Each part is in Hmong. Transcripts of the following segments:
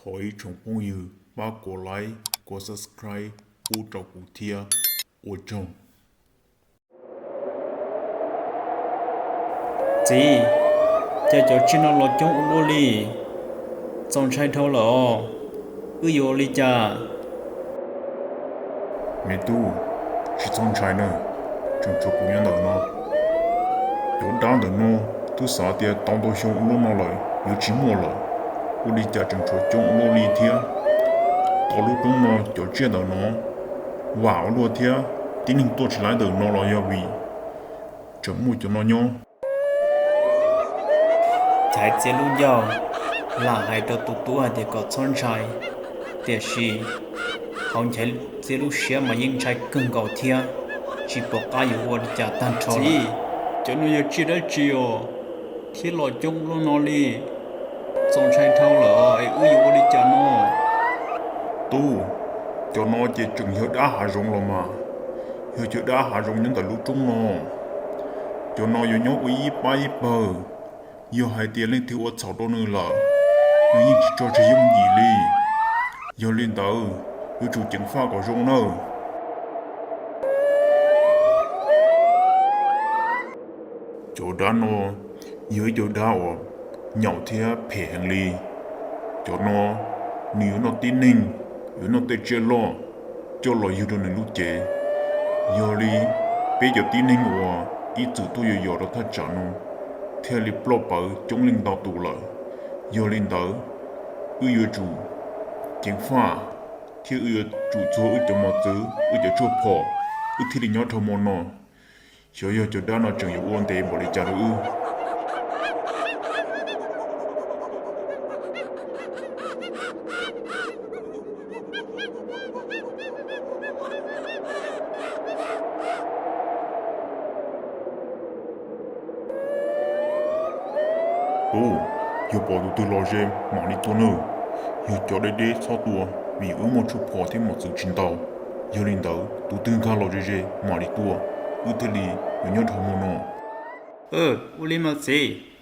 Thov ib tsoom phooj ywg pab kuv like, kuv subscribe pub rau kuv thiab, ua tsaug. Txiv, cas cov tsiaj no los coob ua luaj li, txaus ntshai dhau lawm os, wb yuav ua li cas? Me tub, tsis txhob ntshai na, tseem tshuav kuv nyob ntawm no. Cov dab ntawm no twb xav tias tau ntau xyoo ua luaj no lawm yuav tsis muaj lawm, ua li cas tseem tshuav coob ua luaj li thiab. Tau lub roob no cov tsiaj ntawm no vam ua luaj thiab, tib neeg tuaj tsis laib ntawm no los yog vim tseem muaj cov no nyob. Nchaiv Txiab lub ncauj lam hais rau tus tub hais tias kom txhob ntshai, tiam sis hauv Nchaiv Txiab lub siab mas yeej ntshai kawg nkaus thiab tsis pom qab yuav ua li cas tag nrho li. Cov no yog tsiaj dab tsi os, thiab los coob luaj no li? Txaus ntshai dhau lawm es wb yuav ua li cas no? Tub, cov no ces tseem yog dab hav zoov los mas, yog cov dab hav zoov nyob ntawm lub roob no. Cov no yuav nyob ua ib pab ib pawg, yog hais tias leej twg ua txhaum rau nws lawm, nws yeej tsis tso tseg yooj yim li. Yog li ntawd, yuav tsum ceev faj kom zoo nawb. Cov dab no yog ib cov dab uas nyaum thiab phem heev li. Cov no nws yuav noj tib neeg, yuav noj tej tsiaj loj coj los yug rau nws lub cev. Yog li, peb cov tib neeg uas ib txwm tuaj yos yos rau thaj tsam no thiaj li ploj pawv coob leej ntau tus lawm. Yog li ntawd, wb yuav tsum ceev faj, thiab wb yuav tsum txuag wb cov mos txwv, wb cov tshuaj phom, wb thiaj li nyob dhau hmo no. Xyov yog cov dab no tseem yuav ua ntev npaum li cas rau wb. Tub, yog pom tus twg los ze mam li tua nawb. Yog cov deb deb txhob tua, vim wb muaj tshuaj phom thiab mos txwv tsis ntau. Yog li ntawd tus twg nkag los ze ze mam li tua, wb thiaj li yuav nyob dhau hmo no. Ua li mas txiv.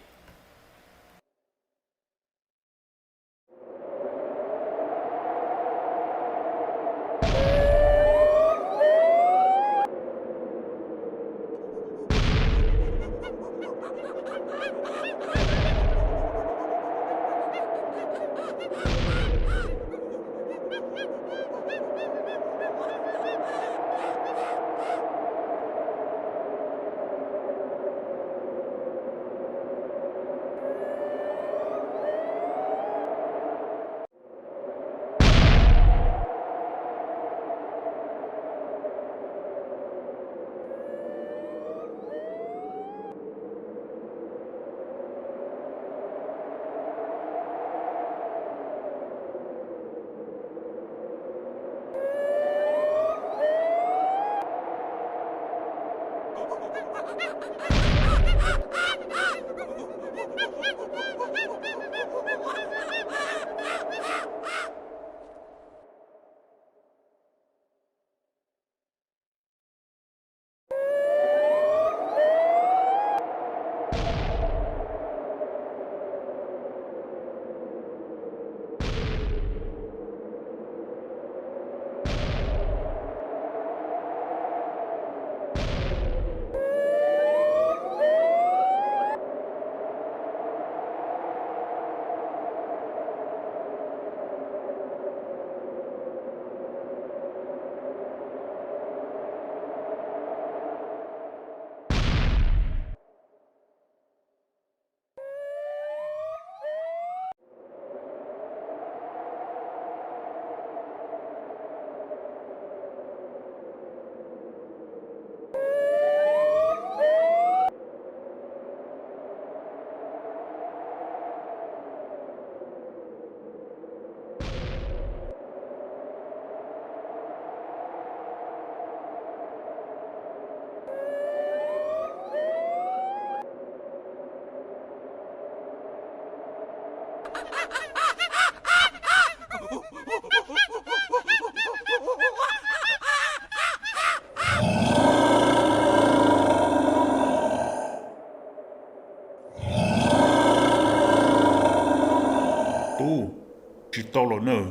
Tau los nawb,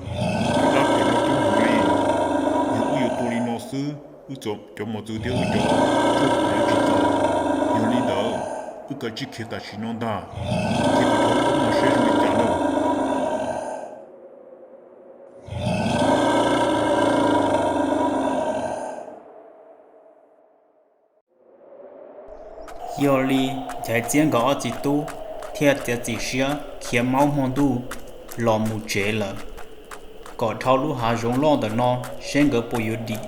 cov dab phim no coob heev li. Yog wb yuav tua li no xwb, wb cov mos txwv thiab wb cov tshuaj yuav tsis txaus. Yog li ntawd, wb kav tsij khiav tam sim no ntag, khiav kom dhau lub roob no seb zoo li cas nawb. Yog li, Nchaiv Txiab nkawd ob txiv tub thiaj txiav txim siab khiav maub hmo ntuj los mus tsev lawm, kom dhau lub hav zoov loj ntawm no seb nkawd puas yuav dim.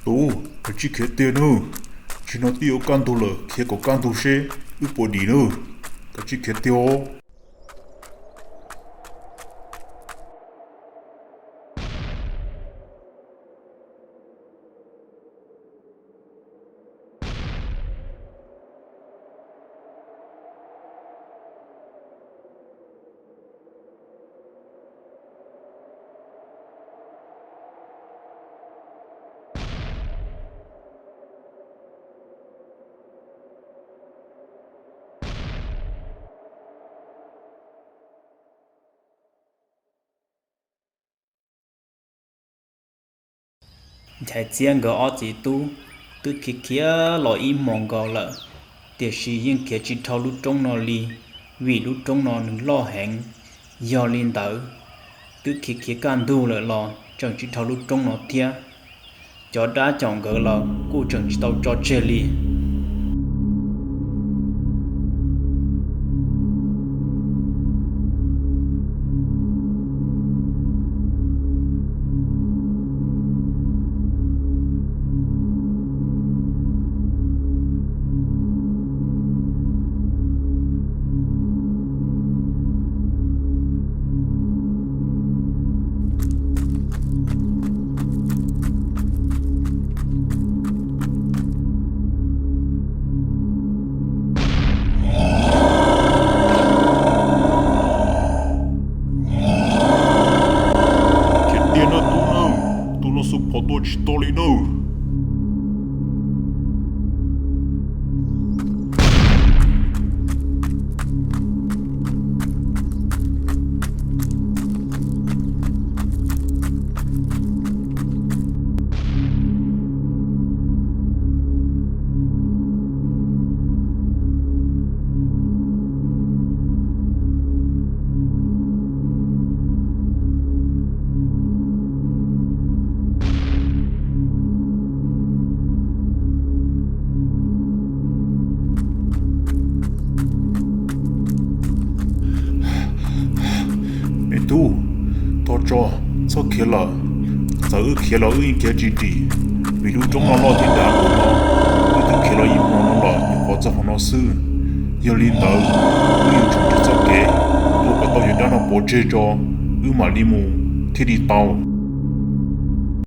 Tub, kav tsij khiav tiag nawb. Tsim no twb yuav kaj ntug lawm, khiav kom kaj ntug seb wb puas dim nawb. Kav tsij khiav tiag os. Nchaiv Txiab nkawd ob txiv tub twb khiav khiav los ib hmos nkaus lawm, tiam sis yeej khiav tsis dhau lub roob no li, vim lub roob no nws loj heev. Yog li ntawd, twb khiav khiav kaj ntug lawm los tseem tsis dhau lub roob no thiab. Cov dab caum nkawd los kuj tseem tsis tau tso tseg li. Khiav tiag nawb tub nawb, tus no xub phom tua tsis tau li nawb. Me tub, tos tso, txhob khiav lawm. Txawm wb khiav los wb yeej khiav tsis dim, vim lub roob no loj thiab dav npaum no, wb twb khiav los ib hmos no los nyuam qhuav txog qhov no xwb. Yog li ntawd, wb yuav tsum nrhiav txoj kev tuaj kom tau cov dab no pov tseg tso, wb mam li mus thiaj li tau.